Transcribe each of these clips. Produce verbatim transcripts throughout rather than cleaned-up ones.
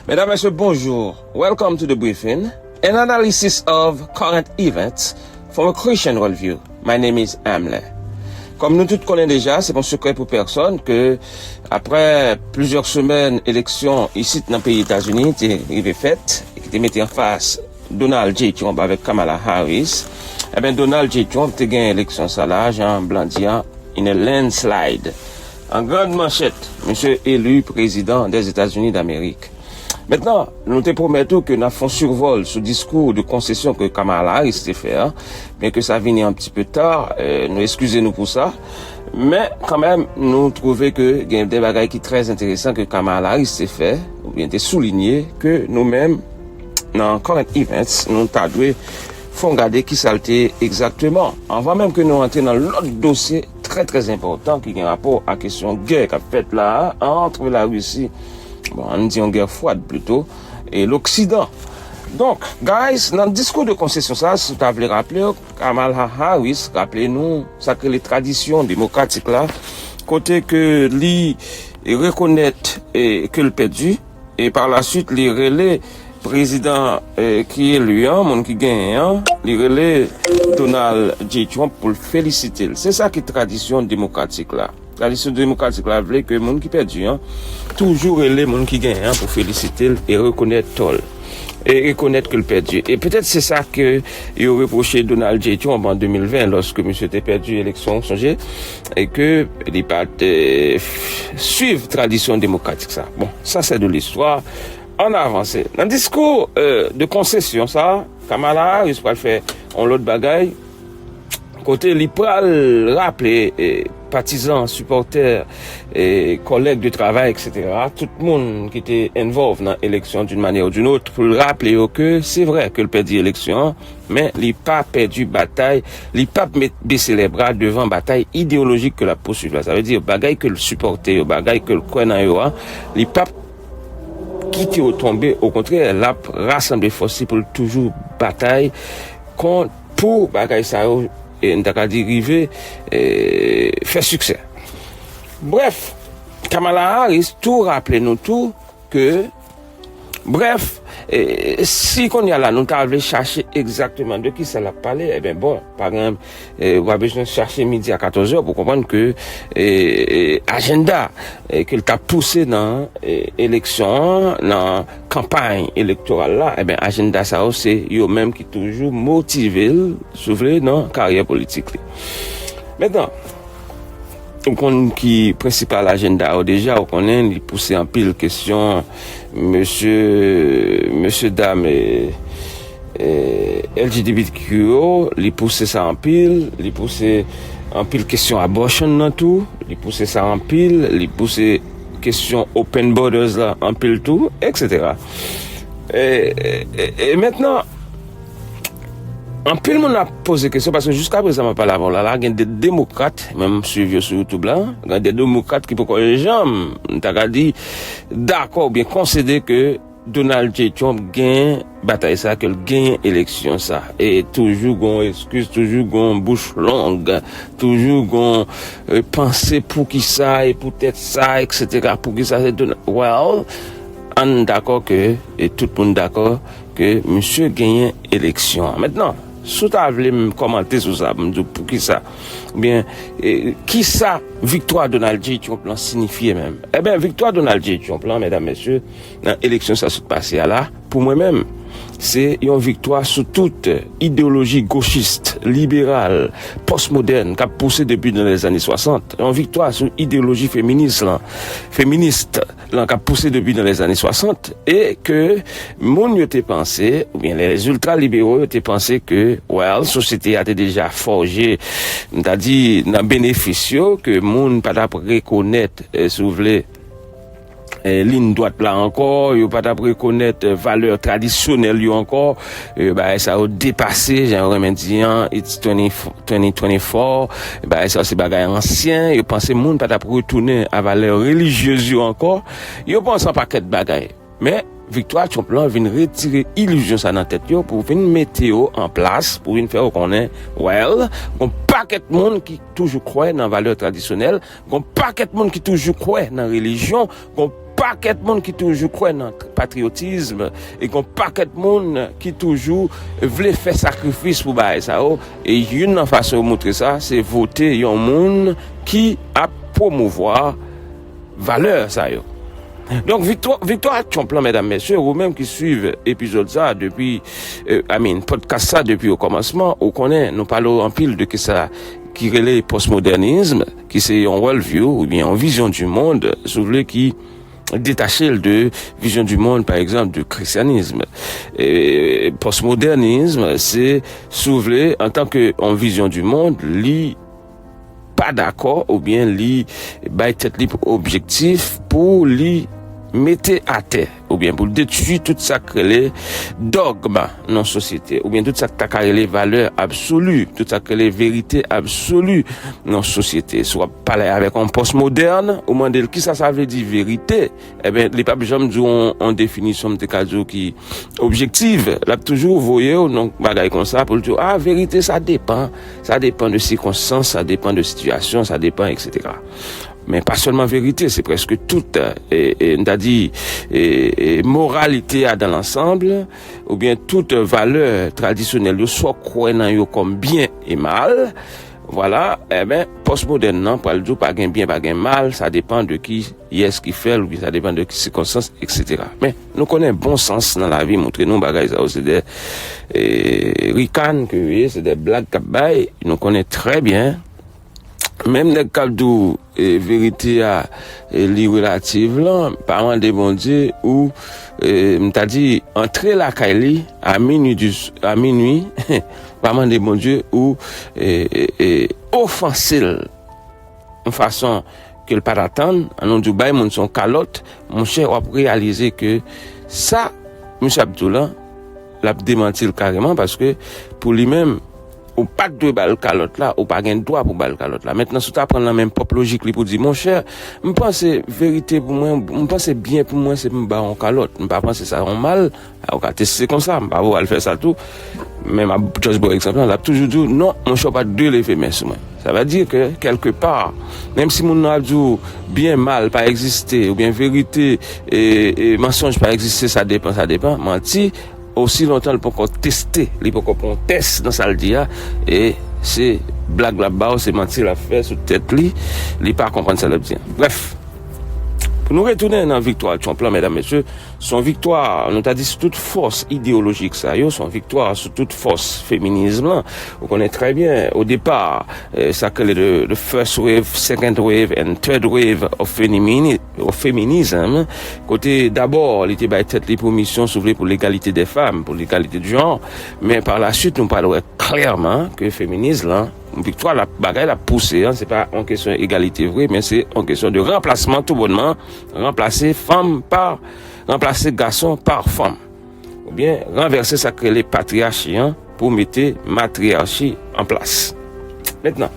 Mesdames, Messieurs, bonjour. Welcome to the briefing, an analysis of current events from a Christian worldview. My name is Amlè. Kòm nou tout konnen deja, se pa yon sekrè pou pèsonn ke apre plizyè semèn eleksyon isit nan peyi Etazini te rive fèt, e ki te mete anfas Donald J. Trump avèk Kamala Harris, ebyen, Donald J. Trump te gen eleksyon sa la, jan blan di an, in a landslide. An grand manchèt, misye eli prezidan dèzetazini damerik. Mentnan, nou te pwomèt ou ke n ap fè yon sivòl sou diskou de konsesyon ke Kamala Harris te fè a, byen ke sa vini yon ti pe ta, nou eskize nou pou sa, men kanmenm nou twouve ke gen de bagay ki trè enteresan ke Kamala Harris te fè oubyen te soulinye, ke nou menm nan Current Events nou ta dwe fè yon gade kisa l te egzakteman. Anvan menm ke nou antre nan lòt dosye trè trè enpòtan ki gen rapò a kesyon gè k ap fèt la a ant Larisi, bon, ann di yon gè fwad plito, e Loksidan. Donk, guys, nan diskou de konsesyon sa, si w ta vle raple w, Kamala Harris raple nou sa k rele tradisyon demokratik la, kote ke li rekonèt ke l pèdi, e pa la swit li rele prezidan ki eli an, moun ki genyen an, li rele Donald J. Trump pou l felisite l. Se sa ki tradisyon demokratik la. Tradisyon demokratik la vle ke moun ki pèdi an toujou rele moun ki genyen an pou felisite l e rekonèt tò l, e rekonèt ke l pèdi. E petèt se sa ke yo repwoche Donald J. Trump an de mil ven, lòske misye te pèdi eleksyon, w sonje, e ke li pa te swiv tradisyon demokratik sa. Bon, sa se de listwa. Ann avanse. Nan diskou de konsesyon sa, Kamala Harris pral fè yon lòt bagay, kote li pral raple patizan, sipòtè, kòlèg de travay, eksetera, tout moun ki te envòlv nan eleksyon d'une manière ou d'une autre, pou l raple yo ke se vrè ke l pèdi eleksyon an, men li pa pèdi batay, li p ap met bese lè bra devan batay ideyolojik ke l ap pousuiv la. Sa vle di bagay ke l sipòte yo, bagay ke l kwè nan yo a, li p ap kite yo tonbe, okontrè, l ap rasanble fòs li pou l toujou batay kont, pou bagay sa yo, e, n ta ka di, rive, e, fè siksè. Brèf, Kamala Harris tou raple nou tou ke, brèf, e, si kounye a la nou ta vle chache egzakteman de kisa l ap pale, ebyen, bon, pa gen, e, w pa bezwen chache midi a katòz zè pou konprann ke, e, e, ajanda, e, ke l t ap pouse nan, e, eleksyon an, nan kanpay elektoral la, ebyen, ajanda sa yo, se yo menm ki toujou motive l, si w vle, nan karyè politik li. Mentnan, ou konn ki prensipal ajanda yo deja, ou konnen li pouse anpil kesyon mesye, mesye dam, e, e, L G B T Q yo, li pouse sa anpil, li pouse anpil kesyon abortion nan tou, li pouse sa anpil, li pouse kesyon open borders la anpil tou, eksetera. E, e, e, e mentnan, anpil moun ap poze kesyon, paske jiska prezan m ap pale avè w la, la gen de demokrat, men m swiv yo sou YouTube la, gen de demokrat ki poko janm, m ta ka di, dakò oubyen konsede ke Donald J. Trump genyen batay sa, ke l genyen eleksyon sa. E toujou gon eskiz, toujou gon bouch long, toujou gon, e, panse poukisa e poutèt sa, eksetera. Poukisa se Donald? Well, ann dakò ke, e tout moun dakò ke misye genyen eleksyon an. Mentnan, si w ta vle m kòmante sou sa, m di w poukisa, oubyen, e, kisa viktwa Donald J. Trump lan sinifye menm? Ebyen, viktwa Donald J. Trump lan, medam, mesye, nan eleksyon sa sot pase a la, pou mwen menm, se yon viktwa sou tout ideyoloji gochis, liberal, pòsmodèn k ap pouse depi nan lèzane swasant. Yon viktwa sou ideyoloji feminis lan, feminis lan k ap pouse depi nan lèzane swasant, e ke moun yo te panse, oubyen les ultralibéraux yo te panse ke, well, sosyete a te deja fòje, m ta di, nan benefis yo, ke moun pa t ap rekonèt, e, si w vle, e, liy dwat la ankò, yo pa t ap rekonèt, e, valè tradisyonèl yo ankò, e, bagay sa yo depase, jan yo renmen di an, it's twenty, twenty twenty-four, bagay sa yo se bagay ansyen, yo panse moun pa t ap retounen a valè relijyez yo ankò, yo panse yon pakèt bagay. Men, viktwa Trump lan vin retire ilizyon sa nan tèt yo pou vin mete yo an plas, pou vin fè yo konnen, well, gon pakèt moun ki toujou kwè nan valè tradisyonèl, gon pakèt moun ki toujou kwè nan relijyon, gon pakèt moun ki toujou kwè nan patriyotism, e gen yon pakèt moun ki toujou vle fè sakrifis pou bagay sa yo. E youn nan fason yo montre sa, se vote yon moun ki ap pwomouvwa valè sa yo. Donk, viktwa, viktwa Trump lan, medam, mesye, ou menm ki swiv epizòd sa depi, euh, I mean, podcast sa depi o kòmansman, ou konnen, nou pale anpil de kisa ki rele postmodernism, ki se yon world view, oubyen yon vizyon di mond, si w vle, ki detache l de vizyon di mond, pa egzanp, de kristyanism. E, postmodernism, se, si w vle, antanke yon vizyon di mond, li pa dakò oubyen li bay tèt li pou objektif pou li mete atè oubyen pou detwi tout sa k rele dògma nan sosyete, oubyen tout sa k ta ka rele valè absoli, tout sa k rele verite absoli nan sosyete. Si w ap pale avèk yon pòs modèn, ou mande l kisa sa vle di verite, ebyen, li p ap janm di w yon, yon definisyon, m te ka di w, ki objektif. L ap toujou voye w nan bagay konsa pou l di w, a, verite, sa depann. Sa depann de sikonstans, sa depann de sitiyasyon, sa depann, etsetera. Men pa sèlman verite, se prèske tout, e, e, n ta di, e, e, moralite a dan lansanb, oubyen tout valè tradisyonèl yo, swa w kwè nan yo kòm byen e mal, vwala, ebyen, pòs modèn nan pral di w pa gen byen, pa gen mal, sa depann de kiyès ki fè l, oubyen sa depann de ki sikonstans, etsetera. Men, nou konnen bon sans nan lavi montre nou bagay sa yo se de, e, rikàn ke yo ye, se de blag k ap bay, nou konnen trè byen. Menm nèg k ap di w, e, verite a, e, li relativ lan, pa mande Bondye ou, e, m ta di, antre lakay li a minui, di, a minui, pa mande Bondye ou, e, e, e, ofanse l yon fason ke l pa t atann, an nou di w bay moun se yon kalòt, monchè, w ap reyalize ke sa misye ap di w lan, l ap demanti l kareman, paske pou li menm, ou pa t dwe ba l kalòt la, ou pa gen dwa pou ba l kalòt la. Mentnan, si w ta pran l nan menm pwòp lojik li pou di, monchè, m panse verite pou mwen, m panse byen pou mwen, se pou m ba w yon kalòt. M pa panse sa yon mal, a, ou ka teste konsa, m pa voye w al fè sa tou. Men m ap just ba w egzanp lan, l ap toujou di w, non, monchè, w pa t dwe leve men sou mwen. Sa vle di ke, kèlke pa, menm si moun nan ap di w byen mal pa egziste, oubyen verite, e, e, mansonj pa egziste, sa depann, sa depann, manti, osi lontan l poko teste, li poko pran tès nan sa l di a, e se blag l ap ba w, se manti l ap fè sou tèt li, li pa konprann sa l ap di a. Brèf, pou nou retounen nan viktwa Trump lan, medam, mesye, se yon viktwa, nou ta di, sou tout fòs ideyolojik sa yo, se yon viktwa sou tout fòs feminizm lan. Ou konnen trè byen, o depa, e, sa k rele the, the first wave, second wave and third wave of femini-, of feminism, kote dabò li te bay tèt li pou misyon, si w vle, pou legalite dè fanm, pou legalite di janr, men pa la swit nou pral wè klèman ke feminis lan, viktwa l ap, bagay l ap pouse an, se pa yon kesyon egalite vre, men se yon kesyon de ranplasman toubònman, ranplase fanm pa, ranplase gason pa fanm. Oubyen ranvèse sa k rele patriyachi an pou mete matriyachi an plas. Mentnan,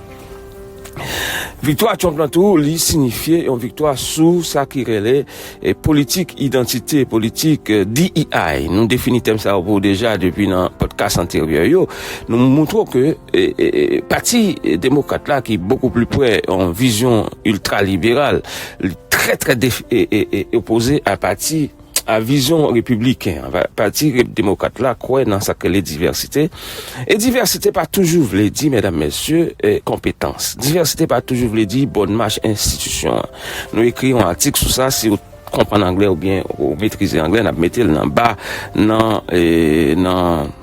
viktwa Trump lan tou, li sinifye yon viktwa sou sa ki rele, e, politik idantite, politik, e, D E I. Nou defini tèm sa yo pou deja depi nan podcast anteryè yo. Nou montre w ke, e, e, e, pati, e, demokrat la, ki bokou pli prè yon vizyon iltraliberal, li trè, trè def-, e, e, e, opoze a pati a vizyon repibliken an. Pa-, pati re-, demokrat la kwè nan sa k rele divèsite. E divèsite pa toujou vle di, medam, mesye, e, konpetans. Divèsite pa toujou vle di bòn mach enstitisyon an. Nou ekri yon atik sou sa, si w konprann anglè oubyen ou metrize anglè, n ap mete l nan ba, nan, e, nan,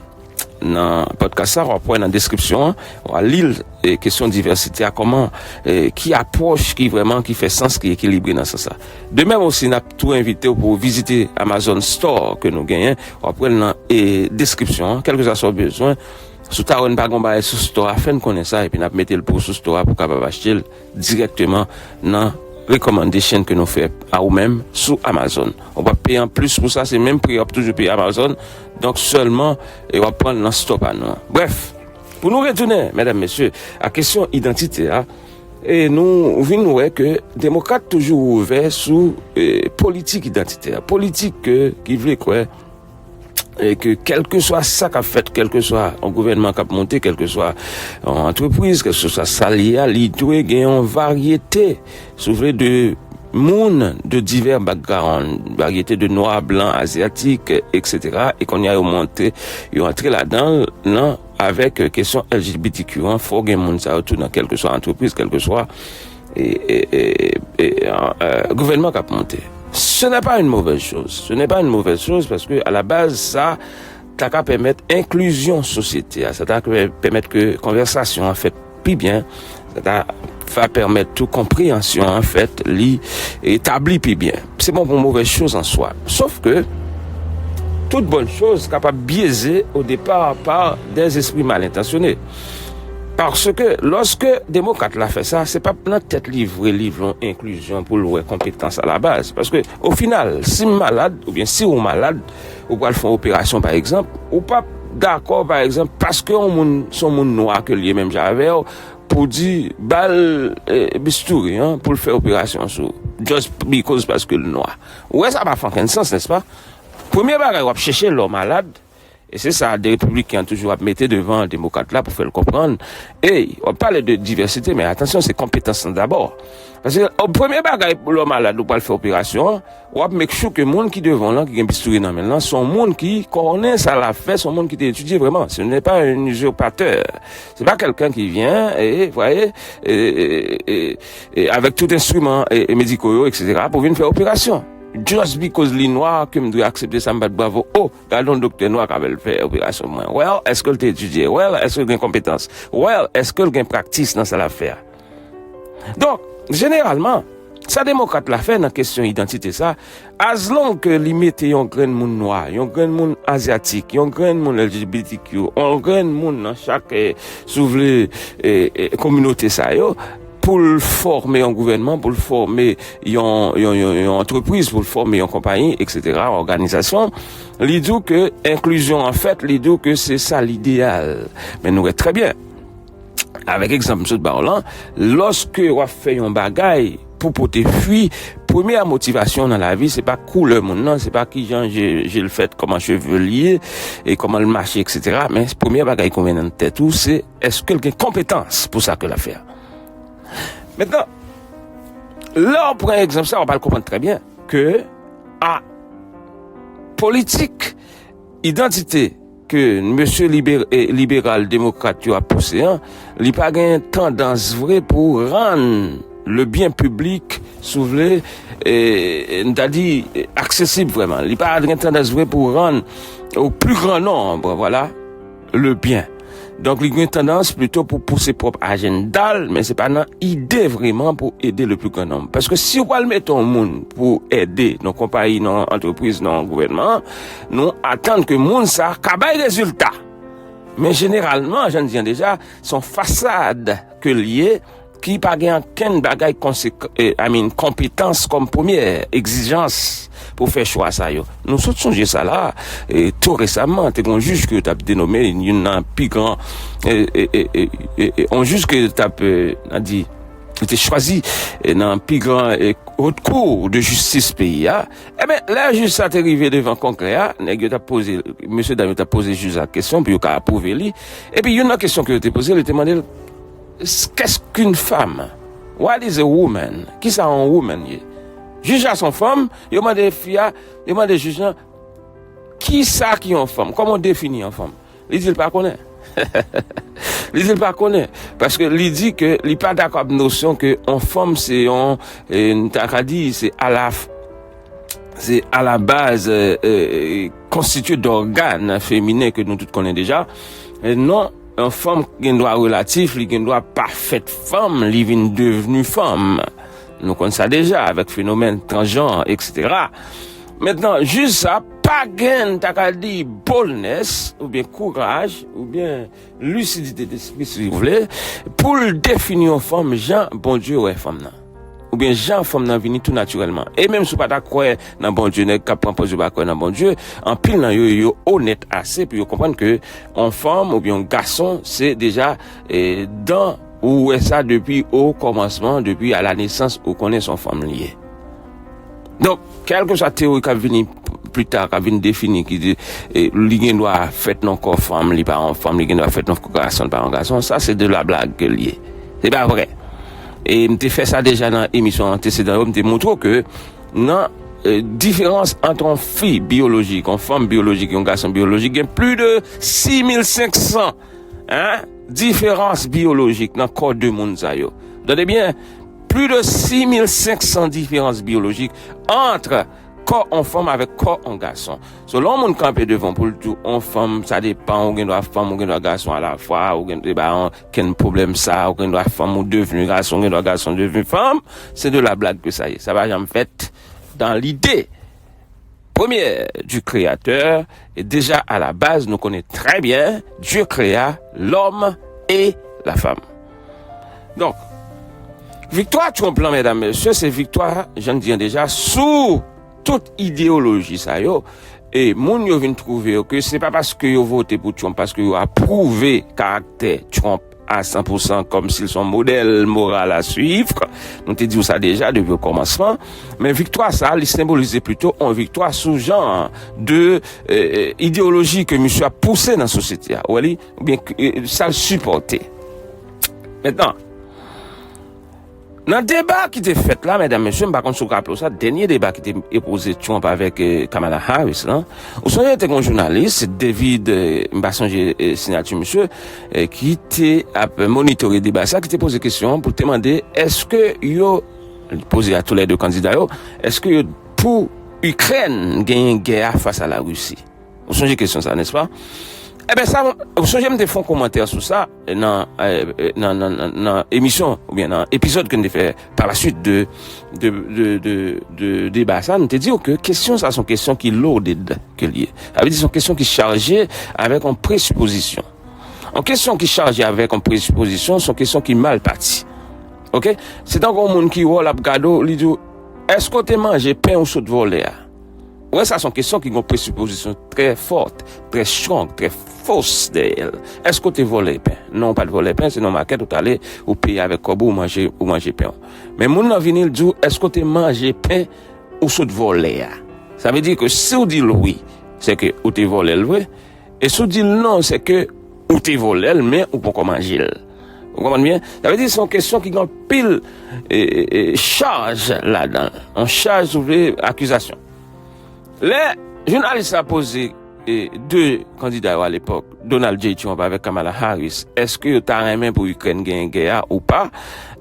nan podcast sa, w ap wè nan deskripsyon an, w a li l, e, kesyon divèsite a, kòman, e, ki apwòch ki vrèman, ki fè sans, ki ekilibre nan sans sa. De menm osi, n ap tou envite w pou w vizite Amazon Store ke nou genyen, w ap wè l nan, e, deskripsyon an, kèlkeswa sa w bezwen. Si w ta wè n pa gen yon bagay sou store a, fè n konnen sa, epi n ap mete l pou w sou store a pou w kapab achte l dirèkteman nan recommendation ke nou fè a ou menm sou Amazon. Ou p ap peye anplis pou sa, se menm pri w ap toujou peye Amazon. Donk, sèlman, e, w ap pran l nan store pa nou an. Brèf, pou nou retounen, medam, mesye, a kesyon idantite a, e nou vin wè ke demokrat toujou ouvè sou, e, politik idantitè. Politik ke, ki vle kwè, e ke kèlkeswa sa k ap fèt, kèlkeswa yon gouvènman k ap monte, kèlkeswa yon antrepriz, kèlkeswa sa l ye a, li dwe gen yon varyete, si w vle, de moun de divè background, varyete de nwa, blan, azyatik, etsetera. E kounye a, yo monte, yo antre ladan l nan avèk kesyon L G B T Q an. Fò gen moun sa yo tou nan kèlkeswa antrepriz, kèlkeswa e, e, e, e, e, gouvènman k ap monte. Ce n'est pas une mauvaise chose. Ce n'est pas une mauvaise chose parce que, à la base, sa ta ka pèmèt enklizyon sosyete a. Sa ta ka pèmèt ke konvèsasyon an fèt pi byen. Sa ta va pèmèt tou konpreyansyon an fèt li etabli pi byen. Se pa yon movèz choz an swa. Sof ke tout bòn choz kapab byeze o depa pa dè zespri mal entansyone. Paske lòske demokrat la fè sa, se pa nan tèt li vre li vle yon enklizyon pou l wè konpetans a la baz. Paske o final, si m malad, oubyen si w malad, ou pral fè yon operasyon pa egzanp, ou p ap dakò pa egzanp paske yon moun, se yon moun nwa ke l ye menm jan avè w, pou di ba l e, bistouri an pou l fè operasyon sou w. Just because paske l nwa. Ou wè sa pa fè okenn sans, nèspa? Premye bagay w ap chèche lè w malad, e se sa de repibliken an toujou ap mete devan demokrat la pou fè l konprann, ey, w ap pale de divèsite, men atansyon, se konpetans lan dabò. Paske o premye bagay lè w malad ou pral fè operasyon an, w ap make sure ke moun ki devan w lan, ki gen bistouri nan men l lan, se yon moun ki konnen sa l ap fè, se yon moun ki te etidye vrèman. Ce n'est pas un usurpateur. C'est pas quelqu'un qui vient et, vous voyez, et, et, et, et avec tout instrument et, et médicaux, etsetera, pou vin fè operasyon. Just because li nwa ke m dwe aksepte sa, m bat bravo. Oh, gade yon doktè nwa k ap al fè operasyon mwen. Well, èske l te etidye? Well, èske l gen konpetans? Well, èske l gen praktis nan sa l ap fè a? Donk, jeneralman, sa demokrat la fè nan kesyon idantite sa, as long ke li mete yon grenn moun nwa, yon grenn moun azyatik, yon grenn moun L G B T Q, yon grenn moun nan chak, eh, si w vle, eh, eh, kominote sa yo, pou l fòme yon gouvènman, pou l fòme yon, yon, yon, yon antrepriz, pou l fòme yon konpayi, etsetera, òganizasyon, li di w ke enklizyon an fèt, li di w ke se sa lideyal. Men nou wè trè byen, avèk egzanp m sot ba w lan, lòske w ap fè yon bagay pou pote fwi, premye motivasyon nan lavi, se pa koulè moun nan, se pa kijan je, je l fèt, kòman cheve l ye, e kòman l mache, etsetera. Men premye bagay ki vin nan tèt ou, se èske l gen konpetans pou sa ke l ap fè a. Mentnan, lè w pran egzanp sa, w pral konprann trè byen ke a politik idantite ke mesye liber, eh, liberal demokrat yo ap pouse an, li pa gen tandans vre pou rann le byen piblik, si w vle, eh, n ta di, eh, aksesib vrèman. Li pa gen tandans vre pou rann au plus grand nombre, voilà, le bien. Donk, li gen tandans plito pou pouse pwòp ajanda l, men se pa nan ide vrèman pou ede le plus grand nombre. Paske si w pral mete yon moun pou ede nan konpayi, nan antrepriz, nan gouvènman, nou atann ke moun sa ka bay rezilta. Men jeneralman, jan n di an deja, se yon fasad ke l ye, ki pa gen okenn bagay konsek, eh, I mean, konpetans kòm premye egzijans pou fè chwa sa yo. Nou sot sonje sa la, eh, tou resaman, te gen yon jij ke yo t ap denome youn nan pi gran, eh, eh, eh, eh, eh, eh, yon jij ke yo t ap, eh, n a di, yo te chwazi, eh, nan pi gran, eh, Haute Cour de Justice peyi a. Eben, lè jij sa te rive devan Kongrè a, nèg yo t ap poze, mesye dam yo t ap poze jij la kesyon pou yo ka apwouve li. Epi youn nan kesyon ke yo te poze, yo te mande l, Qu'est-ce qu'une femme? What is a woman? Kisa yon woman ye? Jij la se yon fanm, yo mande fi a, yo mande jij lan, kisa ki yon fanm? Kòman w defini yon fanm? Li di l pa konnen. Li di l pa konnen. Paske li di ke li pa dakò ak nosyon ke yon fanm se yon, eh, n ta ka di, se a la, se a la baz, eh, eh, konstitye dògàn feminen ke nou tout konnen deja. Eh, non, yon fanm gen dwa relatif, li gen dwa pa fèt fanm, li vin devni fanm. Nou konn sa deja avèk fenomèn transjan, etsetera. Mentnan, jij sa pa gen, n ta ka di, boldness, oubyen kouraj, oubyen lisidite despri, si w vle, pou l defini yon fanm jan Bondye wè fanm nan. Oubyen jan fanm nan vini tou natirèlman. E menm si w pa ta kwè nan Bondye, nèg k ap pran pòz yo pa kwè nan Bondye, anpil nan yo, yo onèt ase pou yo konprann ke yon fanm oubyen yon gason, se deja, eh, dan ou wè sa depi o kòmansman, depi a la nesans, ou konnen se yon fanm li ye. Donk, kèlkeswa teyori k ap vini pita, k ap vin defini, ki di, eh, li gen dwa fèt nan kò fanm, li pa yon fanm, li gen dwa fèt nan kò gason, li pa yon gason, sa se de la blag ke l ye. Se pa vrè. E m te fè sa deja nan emisyon antesedan yo, m te montre w ke nan eh, diferans ant yon fi biyolojik, yon fanm biyolojik, yon gason biyolojik, gen plis de sis mil senk san, hein, diferans biyolojik nan kò de moun sa yo. Tande byen, plis de sis mil senk san diferans biyolojik ant kò yon fanm avèk kò yon gason. So, lè yon moun kanpe devan pou l di w yon fanm, sa depan, ou gen dwa fanm, ou gen dwa gason alafwa, ou gen dwa ba yon kenn pwoblèm sa, ou gen dwa fanm, ou devni gason, ou gen dwa gason, devni fanm, c'est de la blague que ça y est. Sa pa janm fèt dans l'idée première du Créateur. Et déjà, à la base, nous connaissons très bien, Dieu créa l'homme et la femme. Donk, viktwa Trump lan, medam, mesye, se viktwa, jan n di an deja, sou tout ideyoloji sa yo. E moun yo vin twouve yo ke se pa paske yo vote pou Trump, paske yo apwouve karaktè Trump à cent pour cent comme s'il son modèle moral à suivre. Nou te di w sa deja depi o kòmansman. Men viktwa sa, li senbolize plito yon viktwa sou jan de eh, eh, ideyoloji ke misye ap pouse nan sosyete a. Ou wè li? Oubyen eh, sa l sipòte. Mentnan, nan deba ki te fèt la, medam, mesye, m pa konn si w raple w sa, dènye deba ki te opoze Trump avèk eh, Kamala Harris lan, ou sonje te gen yon jounalis, David, eh, m pa sonje eh, siyati misye, eh, ki te ap monitore deba sa, ki te poze kesyon pou te mande èske yo, li poze a toulède kandida yo, èske yo pou Ikrèn genyen gè a fas a Larisi? Ou sonje kesyon sa, nèspa? Eben, sa, ou sonje m te fè yon kòmantè sou sa nan, eh, nan, nan, nan, nan emisyon oubyen nan epizòd ke n te fè pa la suite de, de, de, de, de deba sa, nou te di w ke kesyon sa se yon kesyon ki loaded ke l ye. Sa vle di se yon kesyon ki chaje avèk yon presipozisyon. Yon kesyon ki chaje avèk yon presipozisyon, se yon kesyon ki mal pati. Oke? Se tankou yon moun ki wè w, l ap gade w, li di w, èske w te manje pen ou sot vòlè a? Ou wè, sa se yon kesyon ki gen yon presipozisyon trè fòt, trè strong, trè fòs dèyè l. Èske w te vòlè pen? Non, ou pa t vòlè pen, se nan makèt ou t ale, ou peye avèk kòb ou, ou manje, ou manje pen w. Men moun nan vini, l di w, èske w te manje pen ou sot vòlè a? Sa vle di ke si w di l wi, se ke ou te vòlè l vre. E si w di l non, se ke ou te vòlè l, men ou poko manje l. Ou konprann byen? Sa vle di se yon kesyon ki gen anpil e, e, e, chaj ladan l. Yon chaj, si w vle, akizasyon. Lè jounalis la poze e, de kandida yo alepòk, Donald J. Trump avèk Kamala Harris, èske yo ta renmen pou Ikrèn genyen gè a ou pa?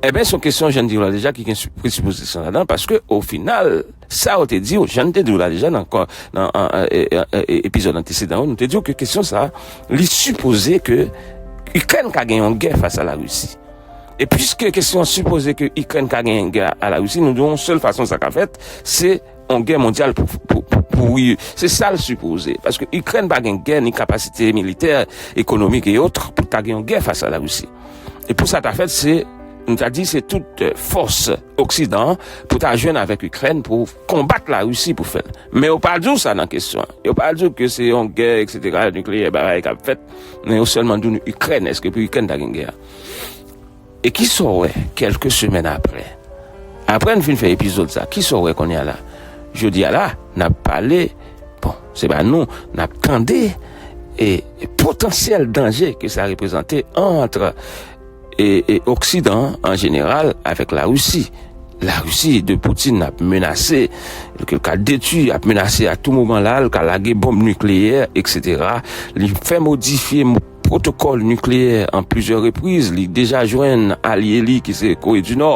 Eben, se yon kesyon, jan n di w la deja, ki gen presipozisyon ladan, paske o final, sa yo te di w, jan n te di w la deja nan, nan an, e, e, e, epizòd antesedan yo, nou te di w ke kesyon sa, li sipoze ke Ikrèn ka gen yon gè fas a Larisi. E piske kesyon an sipoze ke Ikrèn ka gen gè a Larisi, nou di w yon sèl fason sa ka fèt, se yon gè mondyal pou, pou, pou, pou, pou, se sa l sipoze. Paske Ikrèn pa gen gè, ni kapasite militè, ekonomik e ot, pou ta gen yon gè fas a Larisi. E pou sa ta fèt, se, nou ta di, se tout eh, fòs Oksidan an pou ta jwenn avèk Ikrèn pou konbat Larisi pou fè l. Men yo pa di w sa nan kesyon an. Yo pa di w ke se yon gè, etsetera, nikleyè, bagay k ap fèt. Men yo sèlman di w Ikrèn, èske pou Ikrèn ta gen gè a? E kisa w wè, kèlke semèn apre? Apre n fin fè epizòd sa, kisa w wè kounye a la? Jodi a la, n ap pale, bon, se pa nou, n ap tande e, e potansyèl danje ke sa reprezante ant e, e Oksidan an jeneral avèk Larisi. Larisi de Poutine ap menase, ke l ka detwi, ap menase a tou moman la, l ka lage bonm nikleyè, etsetera. Li fè modifye mo- pwotokòl nikleyè an plizyè repriz. Li deja jwenn alye li ki se Kore di Nò,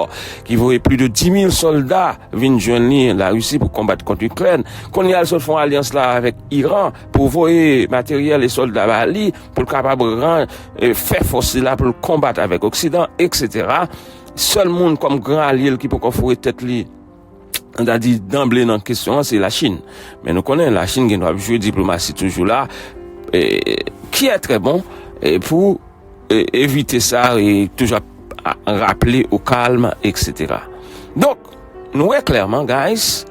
ki voye plis de dis mil sòlda vin jwenn li, Larisi, pou konbat kont Ikrèn. Kounye a, l sot fè yon alyans la avèk Iran pou voye materyèl e sòlda ba li, pou l kapab ran, e, fè fòs li la pou l konbat avèk Oksidan, etsetera. Sèl moun kòm gran alye l ki poko foure tèt li, nou ta di, danble nan kesyon an, se Lachin. Men nou konnen Lachin gen dwa ap jwe diplomasi toujou la, e, ki est très bon, e, pou e, evite sa, e toujou ap a- raple au calme, etsetera. Donk, nou wè klèman, guys,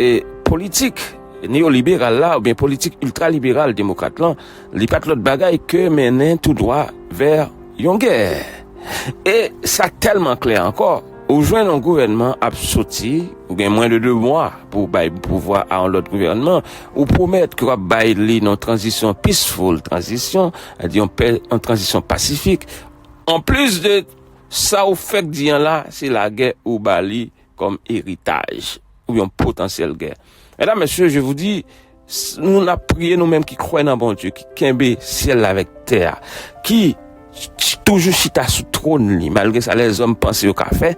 e, politik neyoliberal la, oubyen politik iltraliberal demokrat lan, li pa t lòt bagay ke mennen tou dwa vè yon gè. E sa tèlman klè ankò, ou jwenn yon gouvènman ap soti, ou gen mwens de de mwa pou bay pouvwa a yon lòt gouvènman, ou pwomèt ke w ap bay li nan tranzisyon, peaceful tranzisyon, sa di yon pè, yon tranzisyon pasifik. Anplis de Sa ou fèk di an la, se lagè ou ba li kòm eritaj, ou yon potansyèl gè. Medam, mesye, je vous dis, s- nou n ap priye, nou menm ki kwè nan Bondye, ki kenbe syèl la avèk tè a, ki ch- toujou chita sou twòn li, malgre sa lèzòm panse yo ka fè.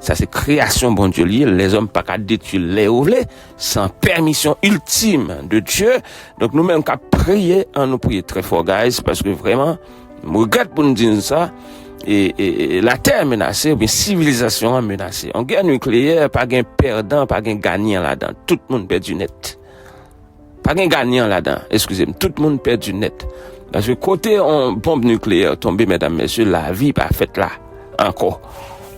Sa se kreyasyon Bondye li ye, lèzòm pa ka detwi l lè yo vle, san pèmisyon iltim de Dye. Donk nou menm k ap priye, an nou priye trè fò, guys, paske vrèman, m regrèt pou n di n sa, e, e, e latè menase, oubyen sivilizasyon an menase. Yon gè nikleyè, pa gen pèdan, pa gen ganyan ladan. Tout moun pèdi nèt. Pa gen ganyan ladan, eskize m, tout moun pèdi nèt. Paske kote yon bonb nikleyè tonbe, medam, mesye, lavi pa fèt la ankò.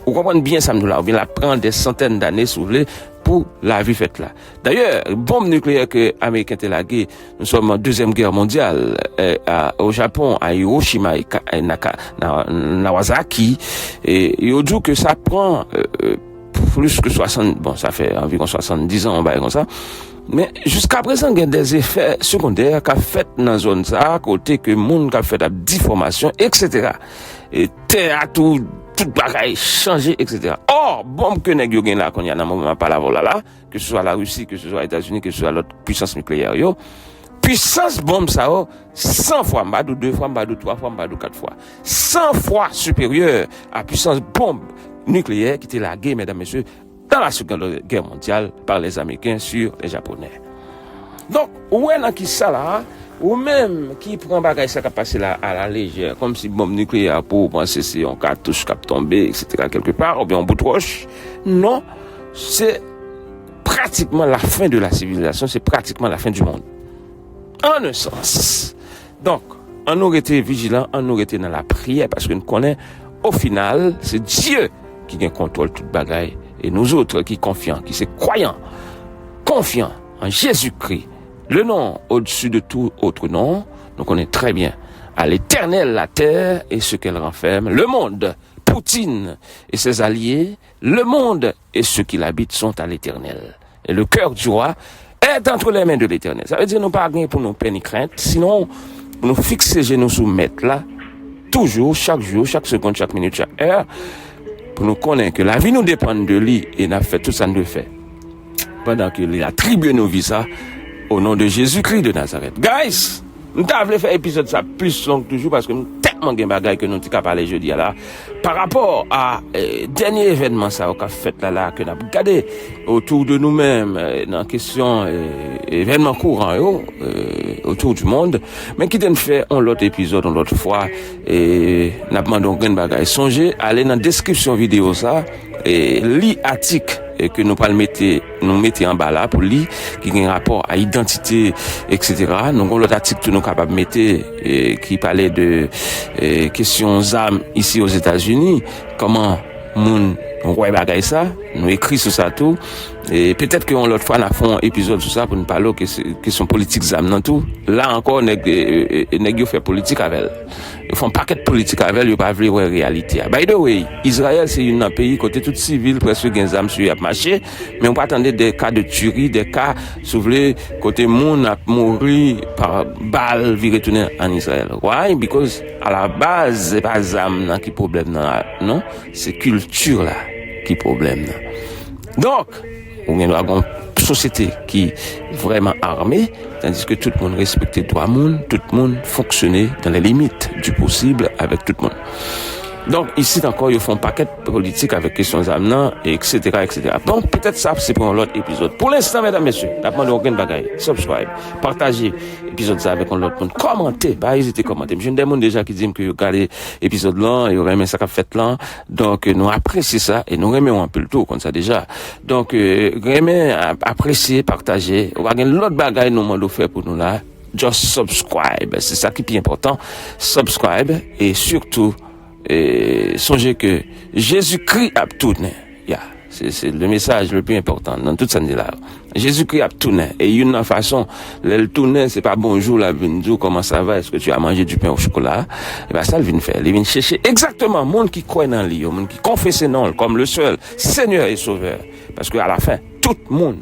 Ou konprann byen sa m di w la, oubyen l ap pran dè santèn dane, si w vle, pou lavi fèt la. Dayè, bonb nikleyè ke Ameriken te lage, nou sòm an Dezyèm Gè Mondyal, eh, a, o Japon, a Hiroshima e Ka- e Naka- Na- Nagasaki, e yo di w ke sa pran, eh, eh, plis ke swasant, bon, sa fè anviwon swasanndis an, yon bagay konsa. Men, jiskaprezan, gen dè efè segondè k ap fèt nan zòn sa a, kote ke moun k ap fèt ap difòmasyon, etsetera. E tè a tou, tout bagay chanje, etsetera. Ò, bonm ke nèg yo gen la kounye a nan moman m ap pale avè w la, la, ke se swa Larisi, ke se swa Etazini, ke se swa lòt pwisans nikleyè yo, pwisans bonm sa yo, san fwa, m pa di w de fwa, m pa di w twa fwa, m pa di w kat fwa, san fwa siperyè a pwisans bonm nikleyè ki te lage, medam, mesye, dans la Seconde Guerre mondiale par les Américains sur les Japonais. Donk, ou wè nan ki sa la, ou menm ki pran bagay sa k ap pase la a la lejè, kòmsi bonm nikleyè a pou ou panse se yon katouch k ap tonbe, etsetera, kèlkepa, oubyen yon bout wòch. Non, se pratikman la fin de la sivilizasyon, se pratikman la fin du monde. En un sens. Donk, an nou rete vijilan, an nou rete nan lapriyè, paske n konnen, o final, se Dye ki gen kontwòl tout bagay, e nou zòt ki konfyan, ki se kwayan, konfyan an Jezikri, le nom au-dessus de tout autre nom, nou konnen trè byen, à l'Éternel la terre et ce qu'elle renferme, le monde, Poutine et ses alliés, le monde et ceux qui l'habitent sont à l'Éternel. Et le cœur du roi est entre les mains de l'Éternel. Sa vle di nou pa gen pou nou pè ni krent, sinon pou nou fikse je nou sou Mèt la, toujou, chak jou, chak segonn, chak minit, chak è, pou nou konnen ke lavi nou depann de li e n ap fè tout sa n dwe fè. Pandan ke li atribye nou vi sa, au nom de Jésus-Christ de Nazareth. Guys, m ta vle fè epizòd sa plis long toujou, paske m tèlman gen bagay ke nou te ka pale jodi a la. Pa rapò a, eh, dènye evènman sa yo k ap fèt la, la, ke n ap gade otou de nou menm, eh, nan kesyon, eh, evènman kouran yo, eh, autour du monde. Men kite n fè yon lòt epizòd, yon lòt fwa, e n ap mande yon grenn bagay. Sonje, ale nan deskripsyon videyo sa, e li atik, e ke nou pral mete, nou mete anba la pou li, ki gen rapò a idantite, etsetera. Nou gen lòt atik tou nou kapab mete, e ki pale de, e kesyon zam isi Ozetazini, kòman moun wè bagay sa, nou ekri sou sa tou. E petèt ke yon lòt fwa n ap fè yon epizòd sou sa pou n pale w kes- kesyon politik zam nan tou. La ankò, nèg, e, e, e, nèg yo fè politik avè l. Yo fè yon pakèt politik avè l, yo pa vle wè reyalite a. By the way, Izrayèl se youn nan peyi kote tout sivil prèske gen zam sou yo ap mache, men ou pa tande de ka de tiri, de ka, si w vle, kote moun ap mouri pa bal vire tounen ann Izrayèl. Why? Because a la baz, se pa zam nan ki pwoblèm nan, non, se kilti la ki pwoblèm nan. Donk, ou gen dwa gen yon sosyete ki vrèman ame, tandiske tout moun respekte dwa moun, tout moun fonksyone dans les limites du possible avèk tout moun. Donk, isit ankò, yo fè yon pakèt politik avèk kesyon zam nan, etsetera, etsetera. Bon, petèt sa, se pou yon lòt epizòd. Pou lenstan, medam, mesye, n ap mande yon grenn bagay. Subscribe, pataje epizòd sa avèk yon lòt moun. Kòmante, pa ezite kòmante. M jwenn de moun deja ki di m ke yo gade epizòd lan, yo renmen sa k ap fèt lan. Donk, nou apresye sa e nou renmen w anpil tou, ou konn sa deja. Donk, eh, renmen, ap- apresye, pataje. Ou pa gen lòt bagay nou mande w fè pou nou la. Just subscribe. Se sa ki pi enpòtan. Subscribe e sitou, eh, sonje ke Jezikri ap tounen. Ya, se, se le mesaj le pi enpòtan nan tout sa n di la. Jezikri ap tounen. E youn nan fason, lè l tounen, se pa bonjou l ap vin di w, comment ça va, est-ce que tu as mangé du pain au chocolat? E pa sa l vin fè. Li vin chèche egzakteman moun ki kwè nan li yo, moun ki konfese non l kòm le seul Seigneur et Sauveur. Paske a la fen, tout moun,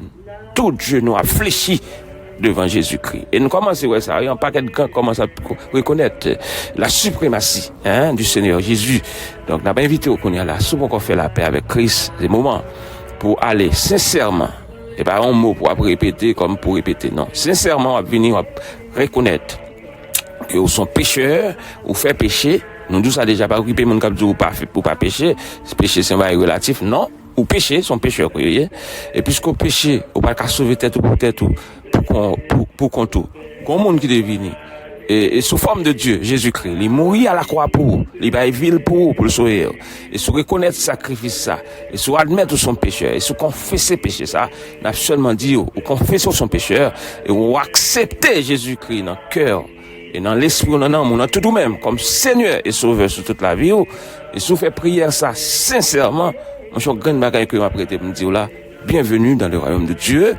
tout je nou ap flechi devan Jezikri. E nou kòmanse wè sa, wi, yon pakèt gran kòmanse ap ko-, rekonèt la suprematie, hein, du Seigneur Jésus. Donk, n ap envite w kounye a la, si w poko fè lapè avèk Kris, se moman pou w ale sensèman. E pa yon mo pou w ap repete kòm pou repete, non. Sensèman, w ap vini, w ap rekonèt ke w se yon pechè, ou fè peche. Nou di w sa deja, pa okipe moun k ap di w ou pa fè, ou pa peche. Peche se yon bagay relatif, non. Ou peche, se yon pechè ke w ye. E piske w peche, ou pa ka sove tèt ou pou tèt ou, pou kon-, pou, pou kont ou. Gon moun ki te vini, e, e sou fòm de Dye, Jezikri, li mouri a lakwa pou ou, li bay vi l pou ou, pou l sove w. E si w rekonèt sakrifis sa, e si w admèt ou se yon pechè, e si w konfese peche sa, n ap sèlman di w, ou konfese w se yon pechè, e ou aksepte Jezikri nan kè w, e nan lespri w, nan nanm ou, nan tout ou menm, kòm Senyè e Sovè sou tout lavi w, e si w fè priyè sa sensèman, monchè, yon grenn bagay ke m ap rete pou m di w la, bienvenue dans le royaume de Dieu.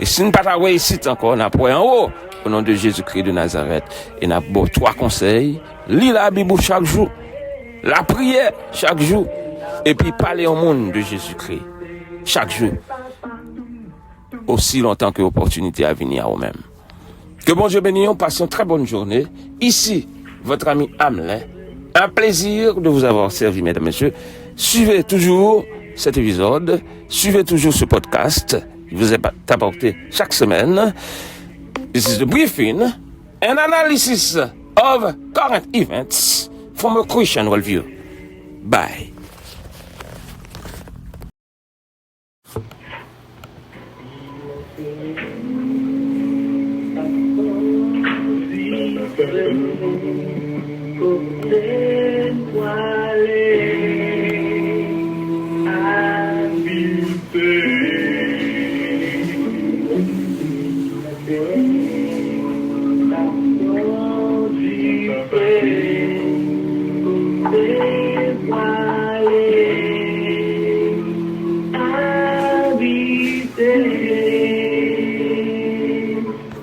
E si n pa ta wè isit ankò, n ap wè anwo, au nom de Jésus-Christ de Nazareth. E n ap ba w twa konsèy, li Labib ou chak jou, lapriyè chak jou, epi pale yon moun de Jezikri chak jou, osi lontan ke opòtinite a vini a ou menm. Que Bondieu bénisse, on passe une très bonne journée. Ici, votre ami Hamelin. Un plaisir de vous avoir servi, mesdames, messieurs. Suivez toujours cet épisode, suivez toujours ce podcast qui vous est apporté chaque semaine. This is the briefing, an analysis of current events from a Christian worldview. Bye.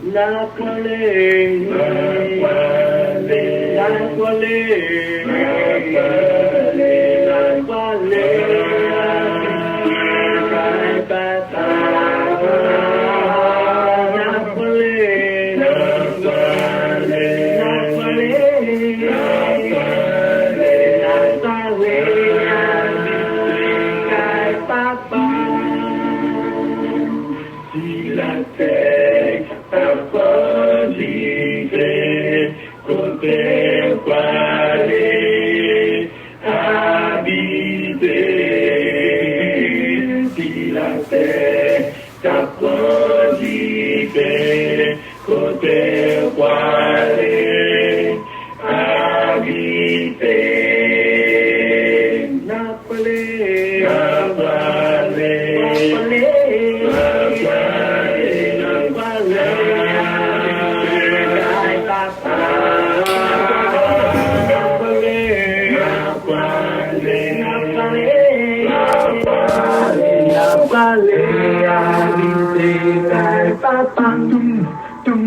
N ap pale, n ap pale, n ap pale, n ap pale, n ap pale, n ap pale, n ap pale, n ap pale, n ap pale, n ap pale, n ap pale, n ap pale, kay papa. Si latè ta pran dife, kote w prale abite? Si latè ta pran dife, kote w prale abite? N ap pale, n ap pale, n ap pale, n ap pale, n ap pale, n ap pale, n ap pale, n ap pale, n ap pale, n ap pale, n ap pale, abite kay papa. Tum, tum.